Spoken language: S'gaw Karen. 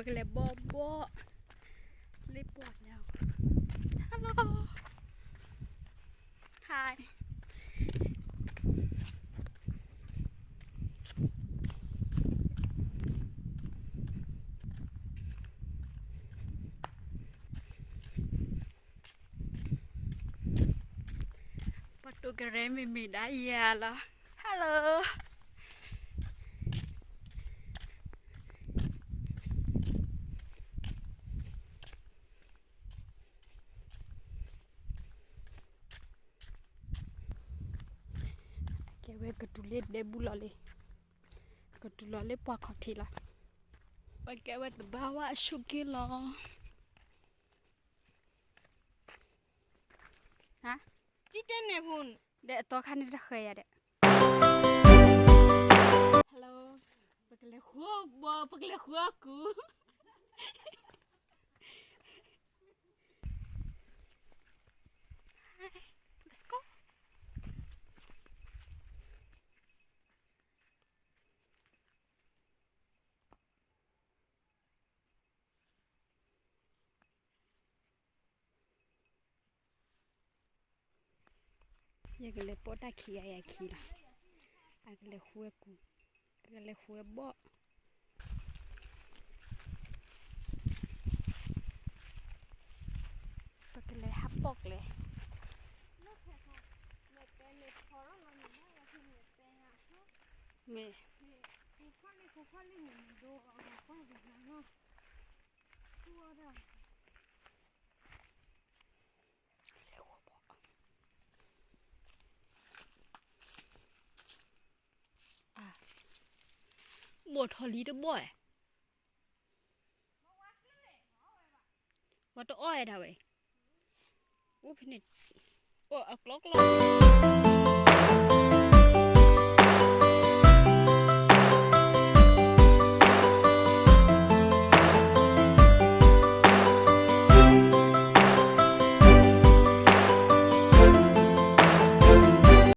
ပကလဲၤဘီၣ်ဘီၣ် လ့ၣ်ပှၢ်ညါ Hello. Hi. ပှၤတိၢ်ကရၢမ့ၢ်မ့ၢ်ဒၣ်ယၤလီၤ Hello. ကဲဝဲကတူၢ်လၢဒဲဘူလီၤလံ ကတူၢ်လီၤလၢပှၢ်ခီၣ်ထံးလီၤ ပကဲဝဲတဘၣ်ဝဲအဆူၣ်က့ၤလီၤ ဟါ တဲန့ၣ် ဒီးအတီခါန့ၣ်တဃဲၤယၤဒီး Hello. ပကလဲၤဃုဘီၣ် ပကလဲၤဃုအကူၣ် Hi. Let's go. ယကလဲၤပိာ်တၢ်ခံဂၤယၤခံလီၤ အကလဲၤဃုဝဲကူၣ် အကလဲၤဃုဝဲဘီၣ် ပကလဲၤဟးပိာ်ကျဲ မ့ၢ် ဘီၣ်ထီၣ်လံတဘီၣ်ဧါ ပှၤတအီၣ်ဝဲဒၣ်ဝဲ အိၣ်ဖဲန့ၣ် အိၣ်အကျီကျီ